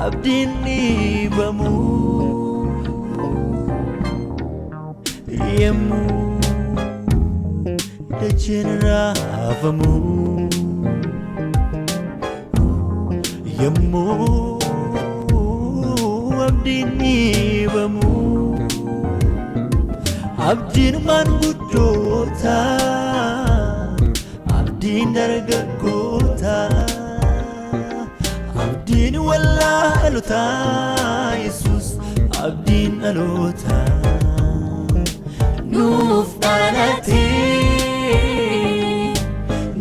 Abdiin dhiibamu yemmuu dacheen raafamu yemmuu abdiin dhiibamu abdiin maanguddoota abdiin dargaggoota abdiin wallaalota Yesuus abdiin dhaloota nuuf dhalatee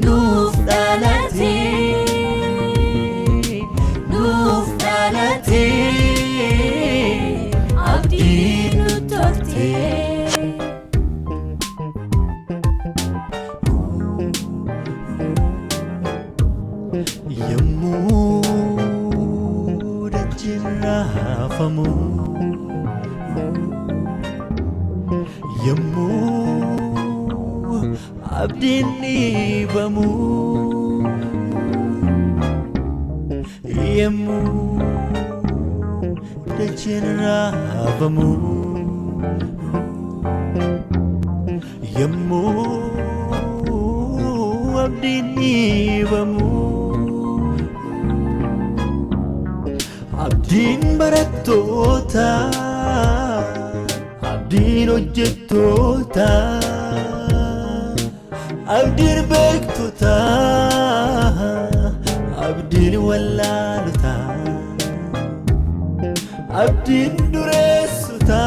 nuuf dhalatee nuuf dhalatee Abdiin nu tortee. Yommuu dacheen raafamu yommuu abdiin dhiibamu yommuu dacheen raafamu yommuu abdiin dhiibamu abdiin barattoota abdiin hojjettoota abdiin beektota abdiin wallaalota abdiin dureessota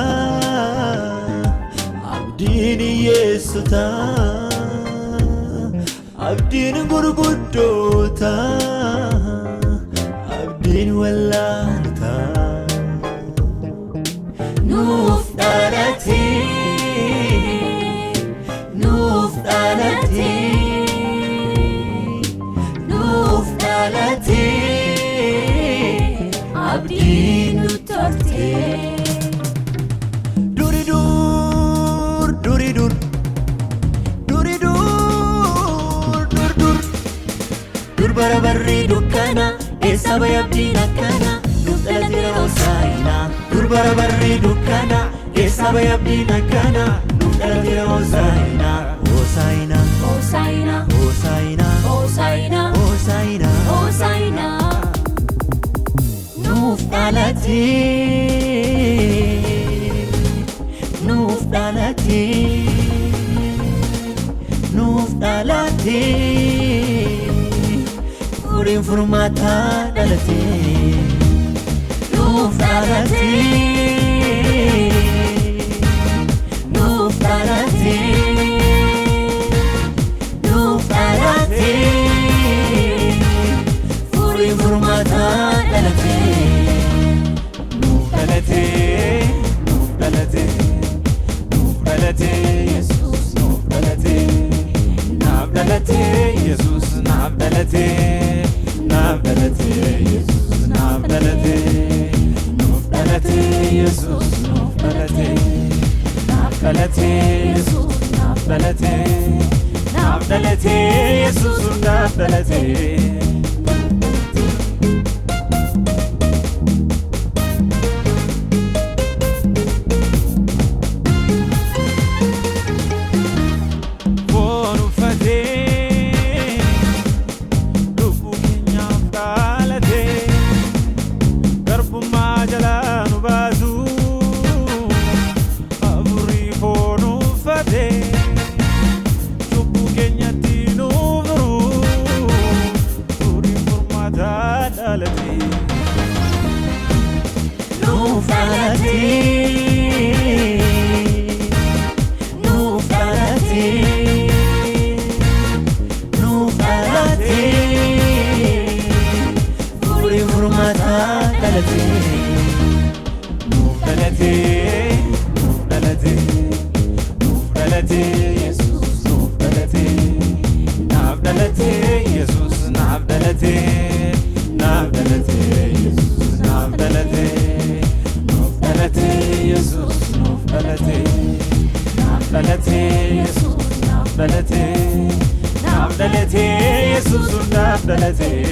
abdiin hiyyeessota abdiin gurguddoota abdiin wallaalota Nuuf dhalatee nuuf dhalatee nuuf dhalatee abdiin nu tortee. Duri dur duri dur duri dur dur dur dur bara barri dukkana eessa bahe abdiin akkana nuuf dhalateera hosaayinaa dur bara barri dukkana eessa bahe abdiin akkana nuuf dhalateera hosaayinaa hosaayinaa Hosaayinaa hosaayinaa Hosaayinaa hosaayinaa Hosaayinaa. Nuuf dhalatee nuuf dhalatee nuuf dhalatee furiin furmaataa dhalatee nuuf dhalatee nuuf dhalatee nuuf dhalatee furiin furmaataa dhalatee. Nuuf dhalatee, nuuf dhalatee, nuuf dhalatee, Yesuus nuuf dhalatee. Naaf dhalatee, Yesuus naaf dhalatee, naaf dhalatee, Yesuus naaf dhalatee. Nuuf dhalatee, Yesuus nuuf dhalatee, naaf dhalatee, Yesuus naaf dhalatee, naaf dhalatee, Yesuus naaf dhalatee. Foon uffatee lubbuu keenyaaf dhalatee garbummaa jalaa nu baasu hafuurri foon uffatee cubbuu keenyatti nu furu furiin furmaataa dhalatee. Nuuf dhalatee nuuf dhalatee nuuf dhalatee furiin furmaataa dhalatee Nuuf dhalatee, nuuf dhalatee, nuuf dhalatee, Yesuus nuuf dhalatee. Naaf dhalatee, Yesuus naaf dhalatee, naaf dhalatee, Yesuus naaf dhalatee. Nuuf dhalatee, Yesuus nuuf dhalatee, naaf dhalatee, Yesuus naaf dhalatee, naaf dhalatee, Yesuus naaf dhalatee.